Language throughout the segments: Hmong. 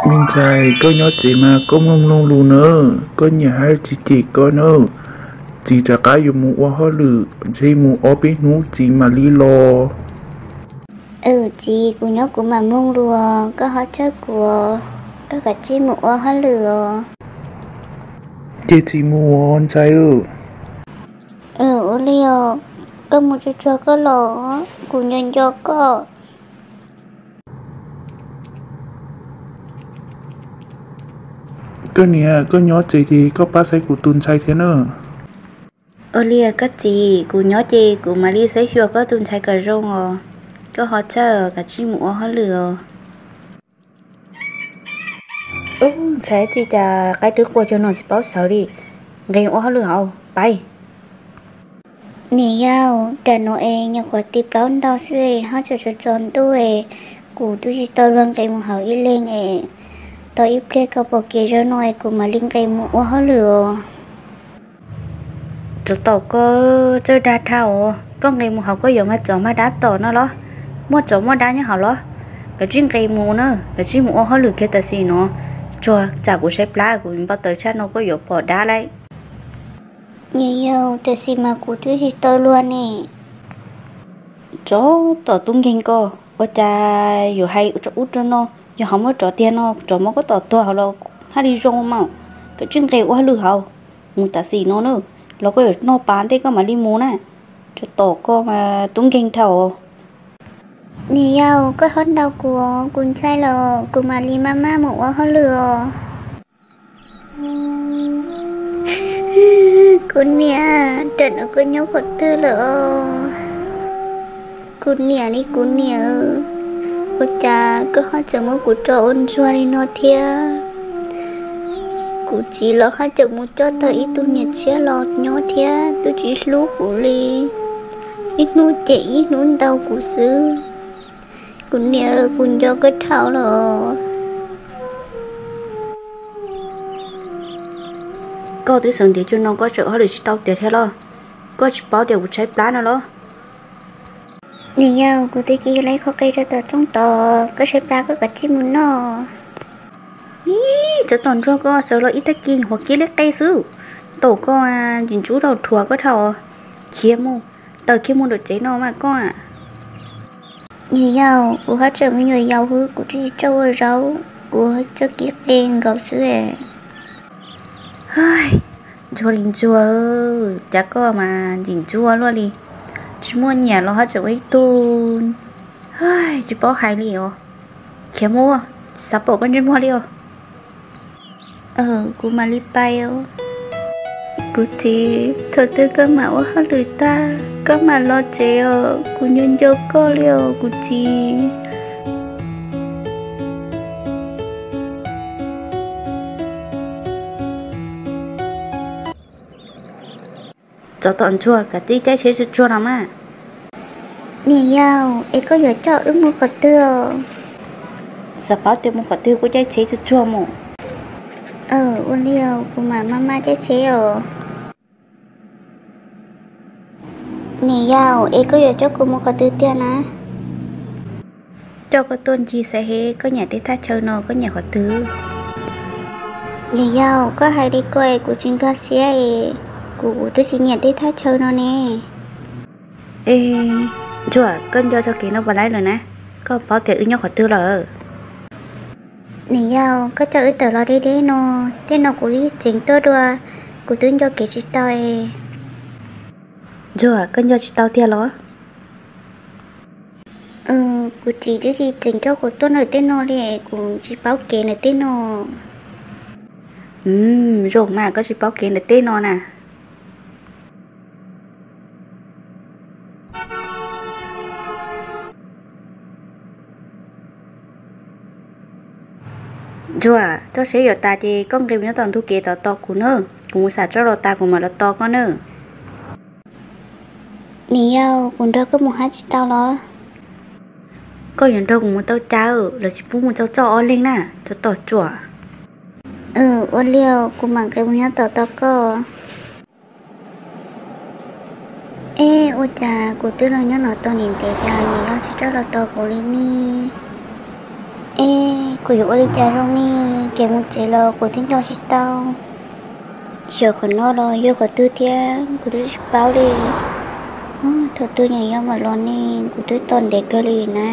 Me ntxhais, koj nyob tsev mas koj mloog mloog lus na, koj niam hab tsis cem koj na. Txiv rov qab yuav mus ua hauj lwm, ntshe mus ob peb hnub txiv mam li los. Txiv, kuv nyob kuv mam mloog lus, koj ho txhawb kuv, koj kav tsij mus ua hauj lwm os. Ces txiv mus os ntxhais. Ua li os, koj mus tsuag tsuag koj los, kuv nco nco koj. Koj niam, koj nyob tsev ces koj pab saib kuv tus ntxhais thiab na. Ua li koj txiv, kuv nyob ces kuv mam li saib xyuas koj tus ntxhais kom zoo os. Koj ho txhawb, kav tsij mus ua hauj lwm os. Ub, ntxhais txiv, cas qaib twb qua cuag no tsis paub sawv li. Nqis ua hauj lwm hauv pais. Niam yau, tam no es nyuam qhuav ti plaub ntau xwb es ho tseem tsaus ntuj es, kuv twb tsis tau luag nqis mus hauv ib leeg es, tos ib pliag koj pom kev zoo no es kuv mam li nqis mus ua hauj lwm os. Tsov tom koj txawj dag dhau os, koj nqis mus hauv koj yuav mag tsov mag dab tom no los? Muaj tsov muaj dab nyob hauv los? Kav tsij nqis mus na, kav tsij mus ua hauj lwm kiag tam sim no, tsuas tsam kuv saib plab kuv npau taws tshaj no koj yuav pom dab lauj. Niam yau, tam sim mas kuv twb tsis tau luag ne. Tsov tom tub nkeeg ko, ua cas yuav hais rau ub rau no, yog ho muab tsov tiag no tsov muab koj tom tuag hauv los haj li zoo mas. Kav tsij nqis ua hauj lwm hauv, mus tam sim no na, los koj yuav noj pas ntej koj mam li mus na. Tsov tom koj mas tub nkeeg dhau. Niam yau, koj txhob ntaus kuv, kuv ntshai lawm, kuv mam li maj maj mus ua hauj lwm os. Kuv niam, tam no koj nyob qhov twg lawm os? Kuv niam li kuv niam, ua cas koj ho tseem muab kuv tso ua ntsuag li no thiab? Kuv txiv los ho tseem mus coj tau ib tug niam tshiab los nyob thiab twb tsis hlub kuv li, ib hnub cem ib hnub ntaus kuv xwb. Kuv niam, kuv nco koj dhau lawm. Koj twb xeev ntiav cuag no koj tseem ua hauj lwm tsis tau tiav thiab los? Koj tsis paub tias kuv tshaib plab no los? Niam yau, kuv twb cia li kho qe rau tom rooj tod, koj tshaib plab koj kav tsij mus noj. Ib, tsov tom ntsuag ko, sawv los ib tag kis nyuam qhuav kib li qe xwb, tom koj ntsis ntsuab rau dhuav koj dhau. Khiav mus, tawm kiag mus nram tsev no mas koj. Niam yau, kuv ho tseem me nyuam yaus xwb, kuv twb tsis txawj ua zaub, kuv txawj kib qe nkaus xwb. Ntsuag li ntsuag, cas koj mas ntxim ntsuag luaj li, tsis muaj nyiam los ho tseem ua ib tug tsis paub hais li os. Khiav mus, tsis xav pom koj ntsej muag li os. Kuv mam li pais os. Kuv txiv, thaum twg koj mam ua hauj lwm tag koj mam los tsev os, kuv nco nco koj li os kuv txiv. Tsov tom ntsuag, kav tsij caij tsheb tsuag tsuag los mas. Niam yau, es koj yuav coj wb mus qhov twg? Xav paub tias mus qhov twg kuj caij tsheb tsuag tsuag mus. Ua li os, kuv mam maj maj caij tsheb os. Niam yau, es koj yuav coj kuv mus qhov twg tiag na? Coj koj tuaj ncig saib seb koj nyiam tej thaj chaw no koj nyiam qhov twg. Niam yau, koj hais li ko es kuv tsis nkag siab es, kuv twb tsis nyiam tej thaj chaw no ne. Es ntsuag, koj nco txoj kev no puas laib lawm na? Koj paub tias wb nyob qhov twg lawm? Niam yau, koj coj wb tawm los deb deb no, tej no kuv tseem tuaj dua, kuv twb nco kev tsis tau es. Ntsuag, koj nco tsis tau tiag los? Kuv txiv twb tsis tseem coj kuv tuaj ntawm tej no li, kuv tsis paub kev ntawm tej no. Zoo mas koj tsis paub kev ntawm tej no na. Ntsuag, txoj seb yuav tas ces koj nqis mus nyob tom ntug kev tom tos kuv na, kuv mus xam txoj los tas kuv mam los tos koj na. Niam yau, kuv nrog koj mus hab tsis tau los? Koj yuav nrog kuv mus tau cas, lawv tsis pub mus txog txoj ob leeg na, tsov tom ntsuag. Ua li os, kuv mam nqis mus nyob tom tos koj. Ej, ua cas kuv twb los nyob no tau ntev ntev cas niam yau tsis txawj los tos kuv li ne? Ej, Kuv yuav ua li cas zoo ne, kev mus tsev los kuv twb nco tsis tau, xyov qhov no los yog qhov twg thiab kuv twb tsis paub li. Thaum twg niam yau mam los ne, kuv twb tos ntev kawg li na.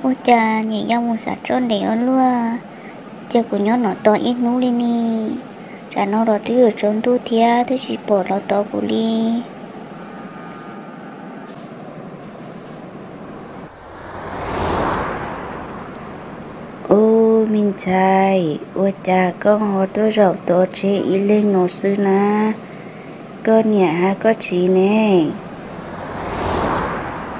Ua cas niam yau mus xav tso ntev ua luaj, ces kuv nyob no tos ib hnub li ne. Tsam no los twb yuav tsaus ntuj thiab twb tsis pom los tos kuv li. Ub, me ntxhais, ua cas koj ho tuaj zaum tos tsev ib leeg no xwb na? Koj niam hab koj txiv ne?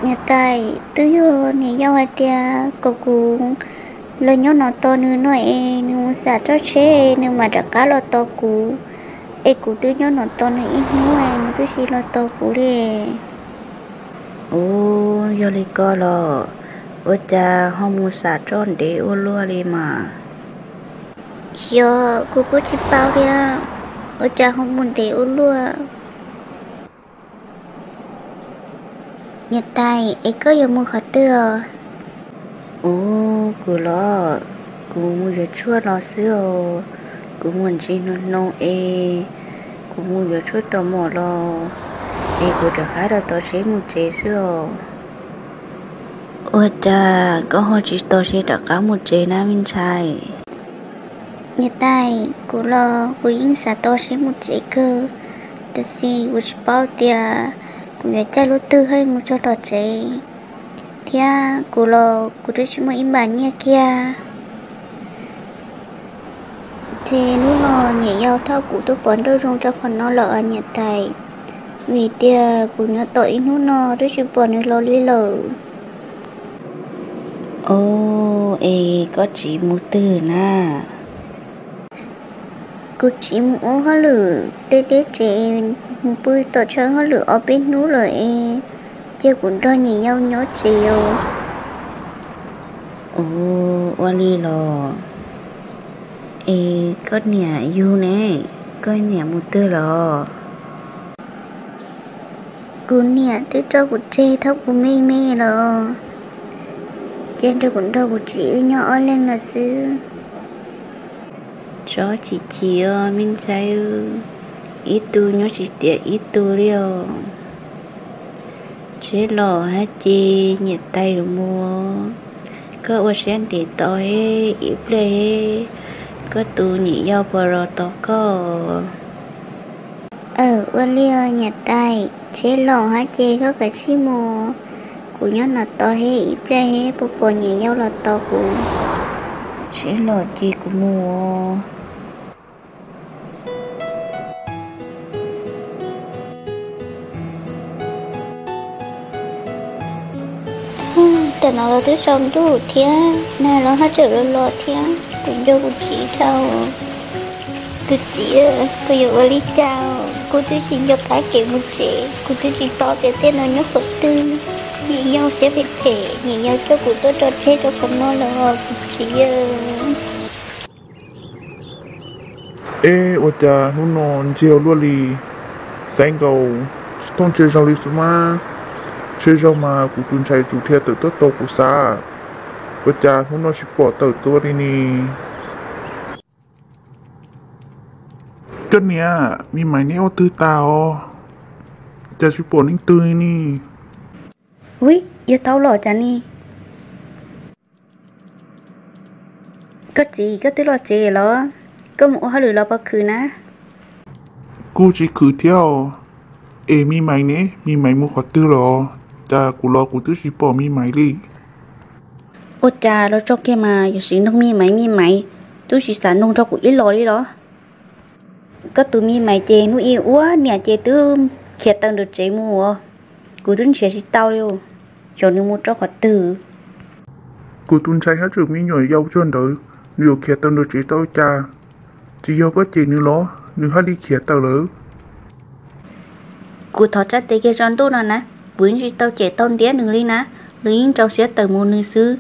Niam tais, twb yog niam yau hais tias kom kuv los nyob no tos nws no es nws mus xam tso tsheb nws mam rov qab los tos kuv, es kuv twb nyob no tos nws ib hnub es nws twb tsis los tos kuv li. Ub, yog li ko los, ua cas ho mus xam tso ntev ua luaj li mas? Xyov, kuv kuj tsis paub thiab, ua cas ho mus ntev ua luaj. Niam tais, es koj yuav mus qhov twg os? Ub, kuv los, kuv mus yuav tshuaj los xwb os. Kuv mus ntsis hnoos hnoos es kuv mus yuav tshuaj tos mom los es kuv rov qab rau tos tsheb mus tsev xwb os. Ua cas koj ho tsis tos tsheb rov qab mus tsev na me ntxhais? Niam tais, kuv los kuv yeej xav tos tsheb mus tsev kawg, tab sis kuv tsis paub tias kuv yuav caij lub twg hab mus txog tom tsev, thiab kuv los kuv twb tsis muaj ib npab nyiaj kiag. Ces hnub no niam yau thauj kuv tuaj pov nrauj zoo rau qhov no lawm niam tais, vim tias kuv nyob tom ib hnub no twb tsis pom nws los li lawm. Ub, es koj txiv mus twg na? Kuv txiv mus ua hauj lwm deb deb tsev, mus pw tom chaw hauj lwm ob peb hnub lawm es cia kuv nrog niam yau nyob tsev os. Ub, ua li los, es koj niam yug ne, koj niam mus twg los? Kuv niam twb tso kuv tseg thaum kuv me me los, ces nrog kuv nrog kuv txiv wb nyob ob leeg no xwb. Tsob chim chim os me ntxhais, ib tug nyob tsis tiav ib tug li os. Tsheb los hab ces niam tais lawv mus, koj ua siab ntev tos ib pliag es koj tus niam yau puas los tos koj? Aw, ua li os niam tais, tsheb los hab ces koj kav tsij mus, kuv nyob no tos ib pliag es puas pom niam yau los tos kuv. Tsheb los ces kuv mus. Tam no los twb tsaus ntuj thiab, nag los haj tseem los los thiab, kuv nco kuv txiv dhau. Kuv txiv, kuv yuav ua li cas? Kuv twb tsis nco qab kev mus tsev, kuv twb tsis paub tias tej no nyob qhov twg. Niam yau siab phem phem, niam yau coj kuv tuaj tso tsheb rau qhov no lawm os kuv txiv. Eb, ua cas hnub no ntsiag luaj li, xaiv nkaus tsis thooj ntsia zaug li xwb mas. Ntsia zaug mas kuv tus ntxhais tsum dhia tawm tuaj tos kuv xav, ua cas hnub no tsis pom tawm tuaj li ni? Koj niam, me maiv neb ua twg tas os? Cas tsis pom leej twg ni? Ui, yog tau los cas ni? Koj txiv, koj twb los tsev los? Koj mus ua hauj lwm los puas khwv na? Kuj tsis khwv thiab os. Es me maiv ne, me maiv mus qhov twg los? Cas kuv los kuv twb tsis pom me maiv li. Ua cas los tso kiag mas yuav siv noog me maiv, me maiv twb tsis xav noog rau kuv ib los li los? Koj tus me maiv ces hnub ib ua niam ces twb khiav tawm ntawm tsev mus os. Kuv twb nrhiav tsis tau li, xyov nws mus rau qhov twg. Kuv tus ntxhais haj tseem me nyuam yaus cuag ntawd, nws yuav khiav tawm ntawm tsev tau cas? Tsis yog koj cem nws los nws haj li khiav tawm lawm. Kuv thov tsa tes kiag tso ntuj no na, kuv yeej tsis tau cem tau ntiab nws li na, nws yeej rau siab tawm mus nws xwb.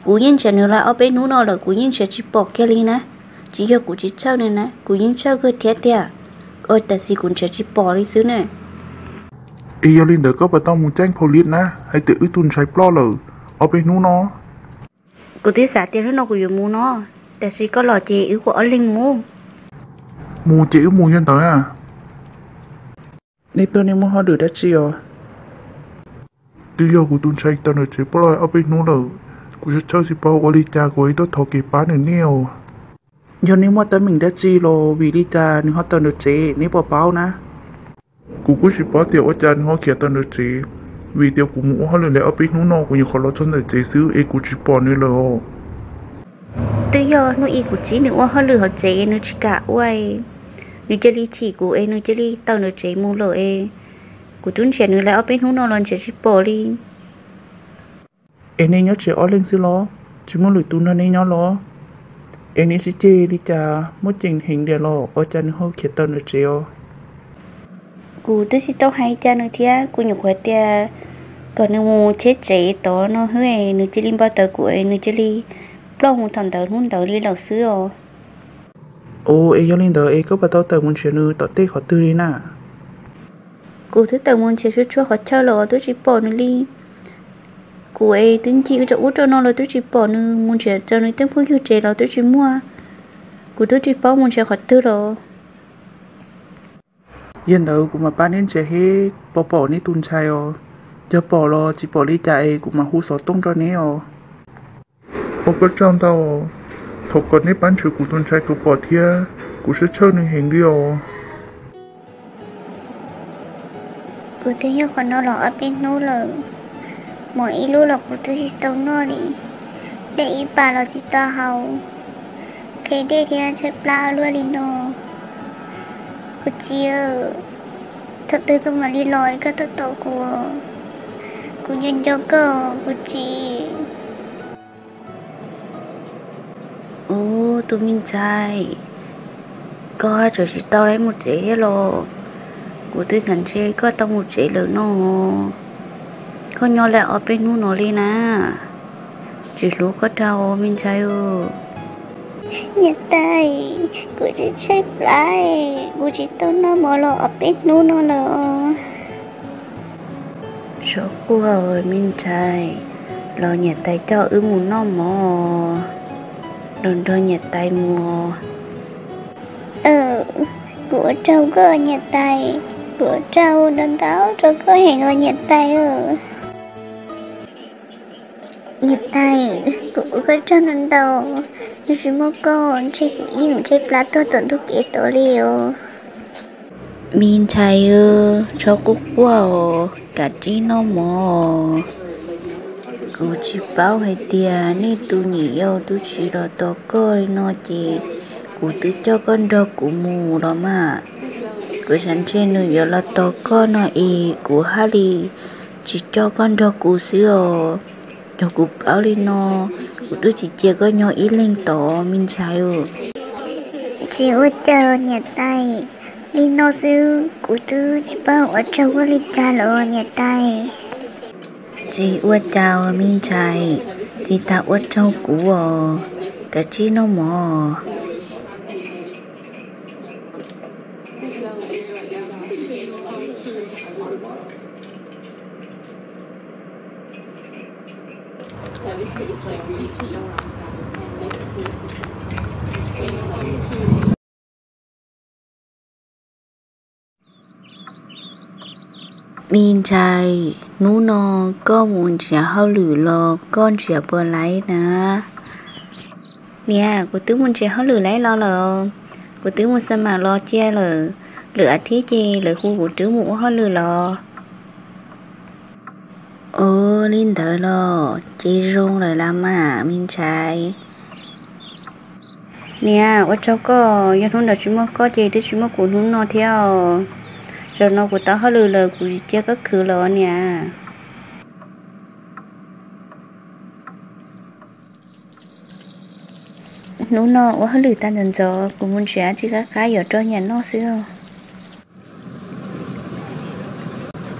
Kuv yeej nrhiav nws los ob peb hnub no lawm kuv yeej nrhiav tsis pom kiag li na. Tsis yog kuv tsis txhawj nws na, kuv yeej txhawj kawg thiab tiag, tab sis kuv nrhiav tsis pom li xwb na. Es yog li ntawd koj puas tau mus ceeb police na, hais tias wb tus ntxhais ploj lawm ob peb hnub no? Kuv twb xav tias hnub no kuv yuav mus no, tiam sis koj los ces wb ua ob leeg mus. Mus ces wb mus yog ntawd na. Nej tuaj nej muaj hauj lwm dab tsi os? Twb yog kuv tus ntxhais tawm ntawm tsev ploj ob peb hnub lawm, kuv tsis tshawb tsis paub ua li cas kuv tuaj thov kev pab nws nej os. Yog nej muaj teeb meem dab tsi los vim li cas nws ho tawm ntawm tsev nej puas paub na? Kuv kuj tsis paub tias ua cas nws ho khiav tawm ntawm tsev, vim tias kuv mus ua hauj lwm lawm ob peb hnub no kuv nyuam qhuav los txog ntawm tsev xwb es kuv tsis pom nws lawm os. Twb yog hnub ib kuv txib nws ua hauj lwm hauv tsev nws tsis kam ua, nws cia li chim kuv es nws cia li tawm ntawm tsev mus lawm es kuv twb nrhiav nws lawm ob peb hnub no los nrhiav tsis pom li. Es nej nyob tsev ob leeg xwb los? Tsis muaj lwm tus nrog nej nyob los? Es nej sib ceg li cas muaj ceem heev diam los ua cas nws ho khiav tawm ntawm tsev os? Kuv twb tsis tau hais cas nws thiab, kuv nyuam qhuav tias kom nws mus cheb tsev tod no xwb es nws cia li npau taws kuv es nws cia li ploj mus thaum ntawd hnub ntawd li lawm xwb os. Ua es yog li ntawd es koj puas tau tawm mus nrhiav nws tom tej qhov twg li na? Kuv twb tawm mus nrhiav txhua txhua qhov chaw los twb tsis pom nws li. Kuv es twb ncig rau ub rau no los twb tsis pom nws, mus nrhiav rau nws tej phooj ywg tsev los twb tsis muaj. Kuv twb tsis paub mus nrhiav qhov twg los. Yog ntawd kuv mam pab neb nrhiav seb puas pom neb tus ntxhais os. Yog pom los tsis pom li cas es kuv mam hu xov tooj rau neb os. Ua koj tsaug ntau, thov kom neb pab nrhiav kuv tus ntxhais kom pom thiab, kuv tshawb tshawb nws heev li os. Kuv twb nyob qhov no los ob peb hnub lawm, mov ib lub los kuv twb tsis tau noj li, dej ib pas los tsis tau haus, khev dej thiab tshaib plab ua luaj li no. Kuv txiv, thaum twg koj mam li los koj tuaj tos kuv, kuv nco nco koj kuv txiv. Ub, tus me ntxhais, koj tseem tsis tau mus tsev thiab los? Kuv twb xav ntshe koj tau mus tsev lawm no. Koj nyob lawm ob peb hnub no li na, tsis hlub koj rau me ntxhais. Niam tais, kuv tsis tshaib plab, kuv tsis tau noj mov los ob peb hnub no lawm. Txhob quaj me ntxhais, los niam tais coj wb mus noj mov, los nrog niam tais mus. Kuv ua tsaug koj niam tais, kuv ua tsaug ntau ntau rau koj heev os niam tais. Niam tais, kuv ua koj tsaug ntau ntau, yog tsis muaj koj ntshe kuv yeej tshaib plab tuag tom ntug kev tod li os. Me ntxhais, txhob quaj quaj os, kav tsij noj mov. Kuv tsis paub hais tias nej tus niam yau twb tsis los tos koj li no ces kuv twb coj koj nrog kuv mus los mas. Kuv xav ntshe nws yuav los tos koj no es kuv haj li tsis coj koj nrog kuv xwb os. Yog kuv paub li no, kuv twb tsis cia koj nyob ib leeg tod me ntxhais. Tsis ua cas niam tais, li no xwb kuv twb tsis paub ua tsaug koj li cas lawm niam tais. Tsis ua cas me ntxhais, tsis tas ua tsaug kuv os, kav tsij noj mov. Me ntxhais, hnub no koj mus nrhiav hauj lwm los koj nrhiav puas laib na? Niam, kuv twb mus nrhiav hauj lwm laib los lawm. Kuv twb mus xab mam los cia lawm, lwm a thiv ces lawv hu kuv twb mus ua hauj lwm los. Ua li ntawd los ces zoo lawm las mas me ntxhais. Niam, ua tsaug koj, yog hnub ntawd tsis muaj koj ces twb tsis muaj kuv hnub no thiab os. Zaum no kuv tau hauj lwm lawm kuv tsis cia koj khwv lawm niam. Hnub no ua hauj lwm tag ntxov ntxov kuv mus nrhiav tsis qab qab yuav rau niam noj xwb os.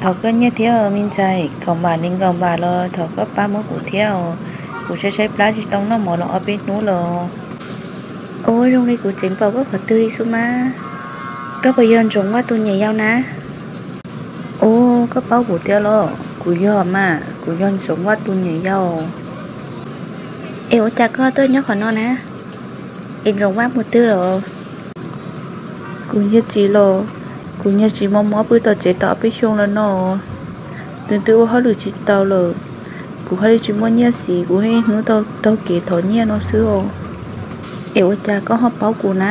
Thov koj nyiaj thiab me ntxhais, kaum npam nees nkaum npam los thov koj pab muab kuv thiab os. Kuv tshaib tshaib plab tsis tau noj mov los ob peb hnub los. Ua zoo li kuv tseem pom koj qhov twg li xwb mas. Koj puas yog Ntxoov Vaj tus niam yau na? Ua Koj paub kuv tiag los? Kuv yog mas, kuv yog Ntxoov Vaj tus niam yau. Es ua cas koj tuaj nyob qhov no na? Es Ntxoov Vaj mus twg los? Kuv niag txiv los, kuv niag txiv mob mob pw tom tsev tau ob peb xyoo lawm no, nws twb ua hauj lwm tsis tau lawm. Kuv haj li tsis muaj nyiaj xis, kuv haj ib hnub taug kev thov nyiaj no xwb os. Es ua cas koj ho paub kuv na?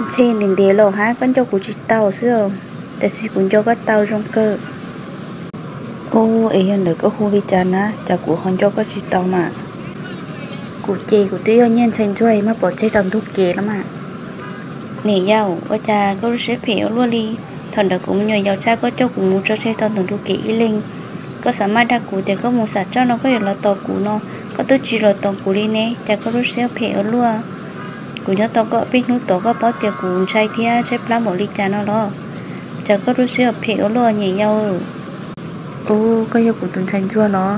Ntshe ntev ntev los hab koj nco kuv tsis tau xwb os, tab sis kuv nco koj tau zoo kawg. Ua, es yog ntawd koj hu li cas na, cas kuv ho nco koj tsis tau mas? Kuv ces kuv twb yog Nyiaj ntxhais ntsuag mas pom tseg tau ntug kev los mas. Niam yau, ua cas koj lub siab phem ua luaj li? Thaum ntawd kuv me nyuam yaus tshaj koj coj kuv mus tso tseg tau ntug kev ib leeg. Koj xav maj dag kuv tias koj mus xam txaj no koj yuav los tos kuv no, koj twb tsis los tos kuv li ne, cas koj lub siab phem ua luaj? Kuv nyob tau koj peb hnub tod koj paub tias kuv ntshai thiab tshaib plab npaum li cas no los? Cas koj lub siab phem ua luaj niam yau? Ua, koj yog kuv tus ntxhais ntsuag los?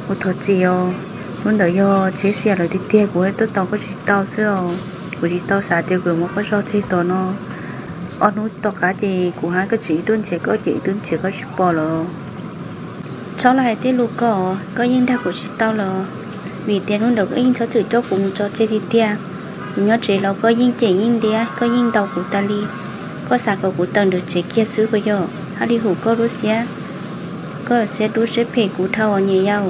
Kuv thov txim os. Hnub ntawd yog tsheb xiam lawm tiag tiag kuv tuaj tos koj tsis tau xwb os. Kuv tsis tau xav tias kuv yuav muab koj zog tseg tom no. Ob hnub tom qab ces kuv hab koj tseem ib tug nrhiav koj ces ib tug nrhiav koj tsis pom lawm. Txhob los hais tej lus ko, koj yeej dag kuv tsis tau los? Vim tias hnub ntawd koj yeej txhob txwm coj kuv mus tso tseg tiag tiag. Kuv nyob tsev los koj yeej cem yeej ntiab, koj yeej ntaus kuv tas li. Koj xav kom kuv tawm ntawm tsev kiag xwb puas yog? Haj li hum koj lub siab, koj lub siab dub siab phem kuv dhau os niam yau.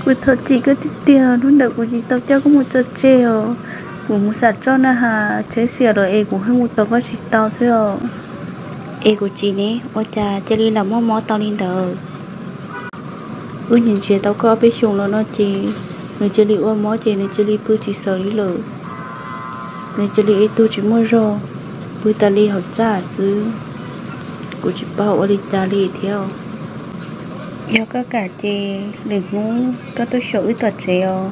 Kuv thov txim koj tiag tiag, hnub ntawd kuv tsis tau coj koj mus tso tseg os. Kuv mus xam txaj na has, tsheb xiam lawm es kuv haj mus tos koj tsis tau xwb os. Es kuv txiv ne, ua cas cia li lam muaj mob tau li ntawd? Wb nyiam nrhiav tau koj ob peb xyoos los no ces nws cia li ua mob ces nws cia li pw tsis xaws li lawm. Nws cia li ib tug tsis muaj zog, pw tas li hauv txaj xwb. Kuv tsis paub ua li cas li thiab. Yog koj kam ces lwm hnub koj tuaj xyuas wb tom tsev os,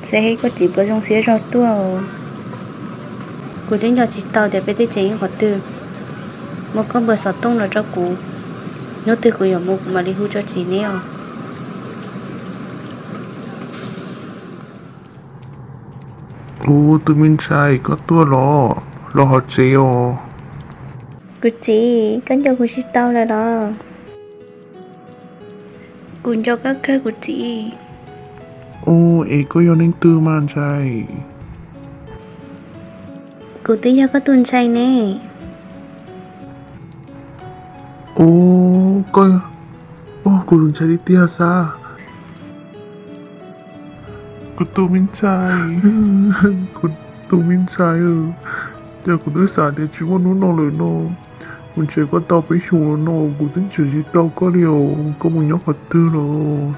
saib seb koj txiv puas zoo siab zog tuaj. Kuv twb nco tsis tau tias peb tej tsev nyob qhov twg. Muab koj npawb xov tooj los rau kuv, hnub twg kuv yuav mus kuv mam li hu tso txiv neb os. Ua, tus me ntxhais, koj tuaj los? Los hauv tsev os. Kuv txiv, koj nco kuv tsis tau lawm los? Kuv nco koj kawg kuv txiv. Ua, es koj yog leej twg mas ntxhais? Kuv twb yog koj tus ntxhais ne. Ua, koj, ua, kuv tus ntxhais li tiag xav. Kuv tus me ntxhais, kuv tus me ntxhais, cas kuv twb xav tias tsis muaj hnub no lawm no. Kuv nrhiav koj tau peb xyoos los no kuv twb nrhiav tsis tau koj li os, koj mus nyob qhov twg los?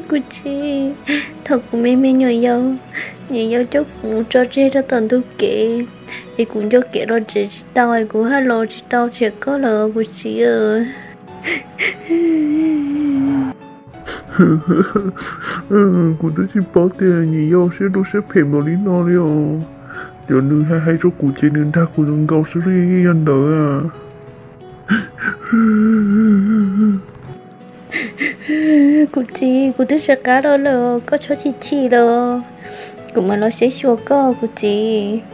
Kuv txiv, thaum kuv me me nyuam yaus, niam yau coj kuv mus tso tseg rau tom ntug kev, es kuv nco kev los tsev tsis tau es kuv haj los tsis tau nrhiav koj lawm kuv txiv. Kuv twb tsis paub tias niam yau siab dub siab phem npaum li no li os. Cov nws hais hais rau kuv ces nws dag kuv nkaus xwb li yog ntawd. Kuv txiv, kuv twb tsis qab los lawm, koj txhob chim chim los, kuv mam los saib xyuas koj kuv txiv.